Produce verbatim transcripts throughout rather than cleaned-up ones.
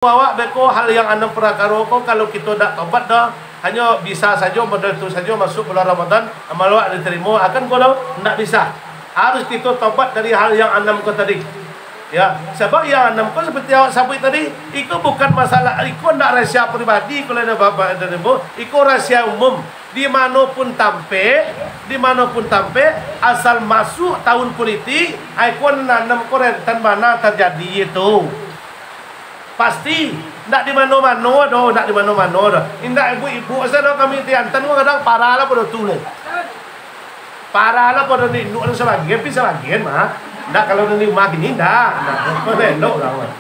awak beko hal yang anam parakaro ko, kalau kito dak tobat doh, hanyo bisa sajo model tu sajo masuk bulan Ramadan, amal awak ditarimo, akan ko doh, ndak bisa. Harus kito tobat dari hal yang anam ko tadi. Ya, sabab yang anam ko seperti awak sabuik tadi, iko bukan masalah, iko ndak rahasia pribadi ko lah bapak dan ibu, iko rahasia umum. Di mano pun tampek, di mano pun tampek, asal masuk tahun politik, ai ko nan anam ko rentan bana tajadi itu. Pasti, ndak di mano-mano doh, ndak di mano-mano doh. Indak ibu-ibu sajo doh kami di Antan ko kadang parah lah pado tu lai. Parah lah pado ni, induk tu sabagian, tapi sabagian mah. Ndak kalau di rumah gini, ndak. Ndak, kok elok lah, mah.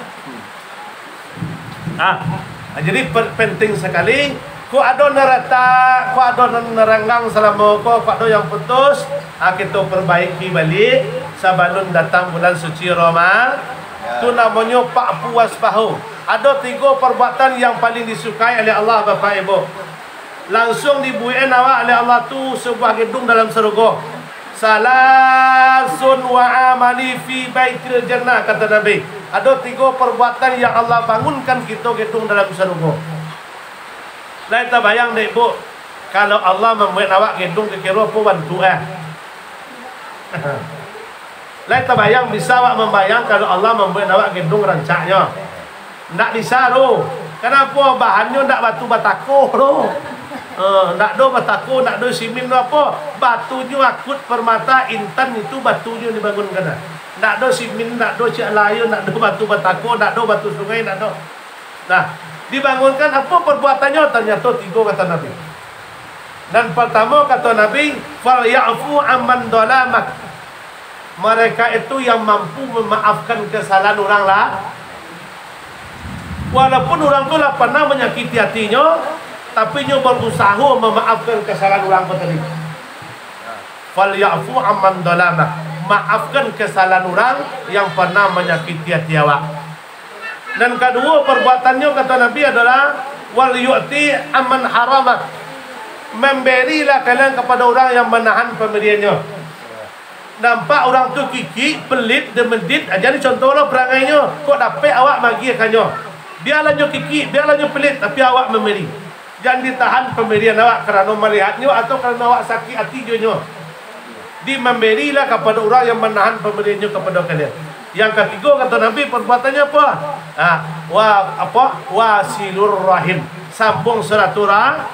Ah, jadi pe-, penting sakali, kok ado nan ratak, kok ado nan ranggang salamo ko, kok ado yang putus, ah, kito perbaiki baliak sabalun datang bulan suci Roma-, tu namonyo fa'fu wasfahu. Ado tigo perbuatan yang paling disukai oleh Allah, Bapak Ibu. Langsuang dibuek-an awak oleh Allah tu sabuah gedung dalam sarugo. Salasun wa amali fi baitil jannah, kata Nabi. Ado tigo perbuatan yang Allah bangunkan kito gedung dalam sarugo. Lai tabayang dek, Bu, kalau Allah mambuek awak gedung, kiro-kiro apo bantuak, eh? Lai tabayang bisa awak mambayang kalau Allah mambuek awak gedung rancaknyo? Ndak bisa tu. Kanapo? Bahannyo ndak batu batako tu. Eh, ndak do batako, ndak do simin tu apo? Batunyo akut permata intan itu batunyo dibangunkan. Ndak do simin, ndak do ciak layu, ndak do batu batako, ndak do batu sungai, ndak do. Nah, dibangunkan apo perbuatannyo? Tanyato tigo, kata Nabi. Nan partamo, kato Nabi, "Fal ya'fu amman dolamak." Mereka itu yang mampu memaafkan kesalahan orang lah. Walaupun orang tu lah pernah menyakiti hatinyo, tapi nyo berusaho memaafkan kesalahan orang tu tadi. "Fal ya'fu amman dolamak." Maafkan kesalahan orang yang pernah menyakiti hati awak. Nan kaduo, perbuatannyo, kata Nabi, adalah, "Wal yu'ti amman haramak." Memberilah kalian kepada orang yang menahan pemberiannyo. Nampak urang tu kikik, pelit, demedit, jadi contohlah perangainyo. Kok dapek awak magiahkannyo. Biarlah nyo kikik, biarlah nyo pelit, tapi awak memberi. Jan ditahan pambarian awak karano malihatnyo atau karano awak sakik ati jo nyo. Di mambarilah kapado urang yang manahan pambariannyo kapado kalian. Yang katigo, kato Nabi, parbuatannyo apo? Ha, wa, apo? Wasilur rahim. Sambuang silaturah-,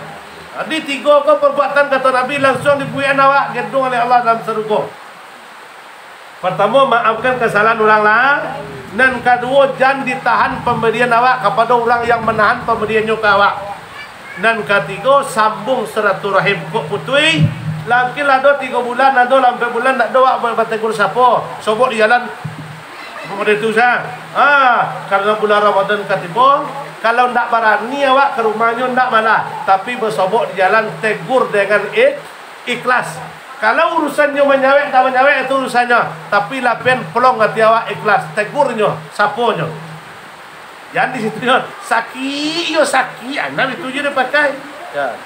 ha, di tigo ko parbuatan, kato Nabi, langsuang dibuekan awak gaduang dek Allah dalam sarugo. Partamo, maafkan kasalahan urang lah. Nan kaduo, jan ditahan pambarian awak kapado urang yang manahan pambariannyo ka awak. Nan katigo, sambuang silaturahim. Kok putuih, lah mungkin lah ado tigo bulan, ado lah ampek bulan, ndak ado awak ba-, bategur sapo. Sobok di jalan, model tu sa. Ha, karano bulan Ramadan ka tibo, kalau ndak barani awak ka rumahnyo, ndak malah, tapi basobok di jalan, tegur dengan ik-, ikhlas. Kalau urusannyo manyawek, tak manyawek, itu urusannyo. Tapi lapian plong ati awak ikhlas, tegurnyo, saponyo. Jan di situ nyo, sakik yo sakik, ha, nan itu jo dipakai. Ya.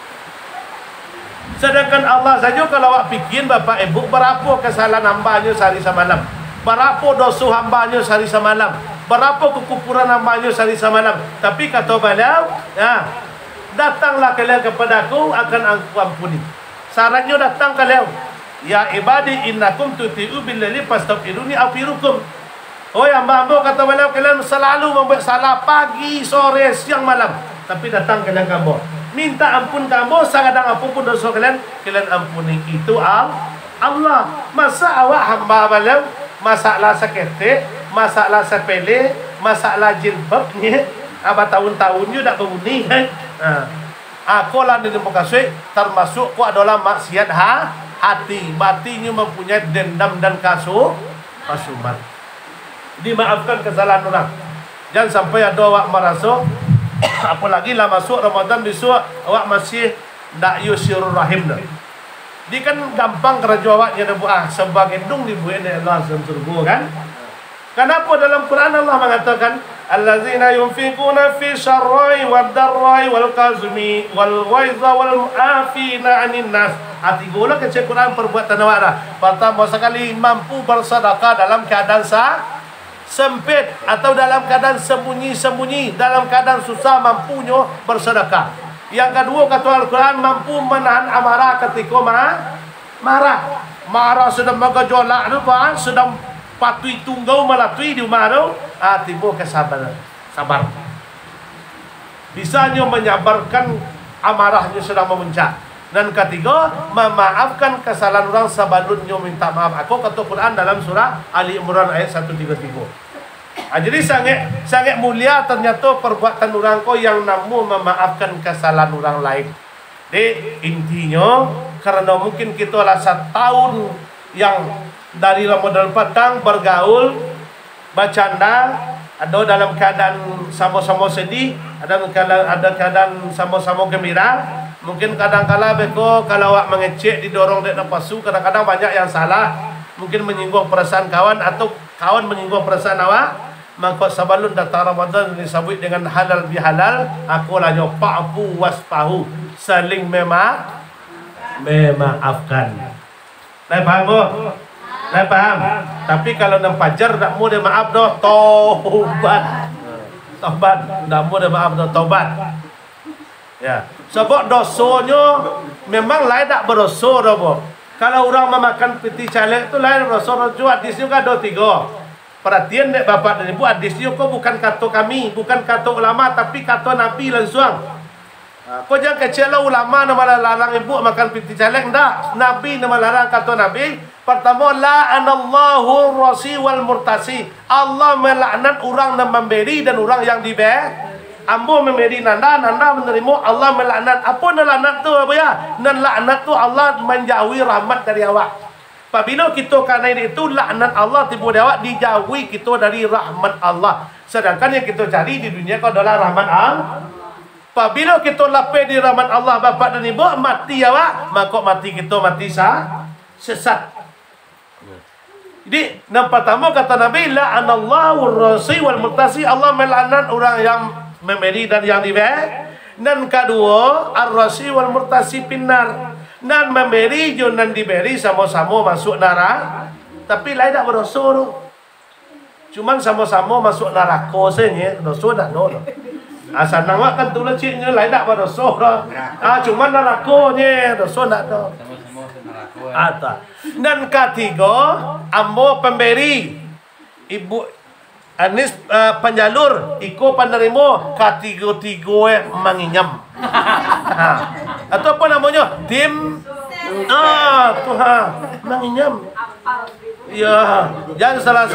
Sadangkan Allah sajo, kalau awak pikian, Bapak Ibu, barapo kasalahan hambanyo sahari samalam? Barapo doso hambanyo sahari samalam? Barapo kakufuran hambanyo sahari samalam? Tapi kato Baliau, ya, "Datanglah kalian kapado Aku, akan Aku ampuni." Syaratnyo datang ka Baliau. "Ya ibadi, innakum tuti'u billaili fastaghfiruni aghfirkum." Oi hamba Ambo, kato Baliau, kalian salalu mambuek salah pagi, sore, siang, malam. Tapi datang kalian ka Ambo. Mintak ampun ka Ambo, sagadang apo pun doso kalian, kalian ampuni. Itu Al-, Allah. Masa awak hamba Baliau, masalah saketek, masalah sapele, masalah jilbab ni, ha, batahun-tahun juo dak babunyi, kan? Ha. Ako lah di mukasuik, tarmasuak ko adolah maksiat ha-, hati. Batinyo mampunyai dendam dan kasu-, kasumat. Dimaafkan kasalahan urang. Jan sampai ado awak maraso, apolagi lah masuak Ramadan bisuak, awak masih ndak yo silaturahim doh. Jadi kan gampang karajo awak nyo buek, ah, sabagai dong dibuek dek Allah dalam surgo, kan? Kanapo dalam Quran Allah mangatokan, "Allazina yunfiquna fi syarra'i wad darra'i wal kazimi-, wal ghaiza wal afina anin nas." Ah, tigo lah kecek Quran parbuatan awak dah. Partamo sakali, mampu barsadakah dalam kaadaan sa-, sempit atau dalam keadaan sembunyi-sembunyi, dalam keadaan susah mampunyo bersedekah. Yang kaduo, kato Al-Quran, mampu manahan amarah katiko ma-, marah. Marah sadang bagajolak tu, Pak, sadang patuih tunggau malatui di umah tu, ah, tibo ka sabar. Sabar. Bisanyo manyabarkan amarahnyo sadang mamuncak. Nan katigo, mamaafkan kasalahan urang sabalunnyo minta maaf. Ako kato Quran dalam surah Ali Imran ayat satu tigo tigo. Ah, jadi sangaik, sangaik mulia tanyato parbuatan urang ko yang namo mamaafkan kasalahan urang lain. Dek, intinyo, karano mungkin kito lah satahun yang dari Ramadan patang bagaul, bacanda, ado dalam keadaan samo-samo sedih, ado dalam keadaan, ado keadaan samo-samo gembira. Mungkin kadang kala beko, kalau awak mangecek, didorong dek napasu, kadang-kadang banyak yang salah. Mungkin menyinggung perasaan kawan atau kawan menyinggung perasaan awak. Mangko sabalun datang Ramadan disabuik dengan halal bihalal, akolah nyo fa'fu wasfahu, saling mema-, memaafkan. Lai paham, Bu? Lai paham? Tapi kalau nan pajar, ndak mudah maaf doh, tobat. Tobat, ndak mudah maaf doh, tobat. Ya, sabab dosonyo memang lai dak badoso doh, Bu. Kalau urang mamakan pitih caleg tu lai dak badoso doh, hadisnyo kan ado tigo. Paratian dek Bapak dan Ibu, hadisnyo ko bukan kato kami, bukan kato ulama, tapi kato Nabi lansuang. Ha, ko jan kecek lah ulama nan malarang ibu makan pitih caleg, ndak. Nabi nan malarang, kato Nabi, partamo, "La'anallahu rasi wal murtasi." Allah malaknat urang nan mamberi dan urang yang dibe-, ambo mamberi nanda, nanda manarimo, Allah malaknat. Apo nan laknat tu, Abuya? Nan laknat tu Allah manjauhi rahmat dari awak. Pabilo kito kanai itu, laknat Allah tibo di awak, dijauhi kito dari rahmat Allah. Sedangkan yang kito cari di dunia ko adalah rahmat Allah. Pabilo kito lapeh di rahmat Allah, Bapak dan Ibu, mati awak, mako mati kito, mati sa-, sesat. Jadi, nan partamo kata Nabi, "La'anallahu rasi wal murtasi." Allah malaknat urang yang mamberi dan yang dibe-. Nan kaduo, ar-rasi wal murtasi finnar. Nan mamberi jo nan diberi samo-samo masuak nara-, tapi lai dak badoso tu. Cuman samo-samo masuak narako se nye, doso dak ado doh. Ah, sanang wak kan tu lah cik nye, lai dak badoso doh. Ah, cuman narako nye, doso dak ado. Samo-samo masuak narako, eh. Ata. Nan katigo, ambo pamberi. Ibu Anis, eh, panjalur, iko panarimo, katigo-tigo, eh, manginyam. Ha. Atau apo namonyo? Tim, ah, tu, ha, manginyam. Ya, jan salah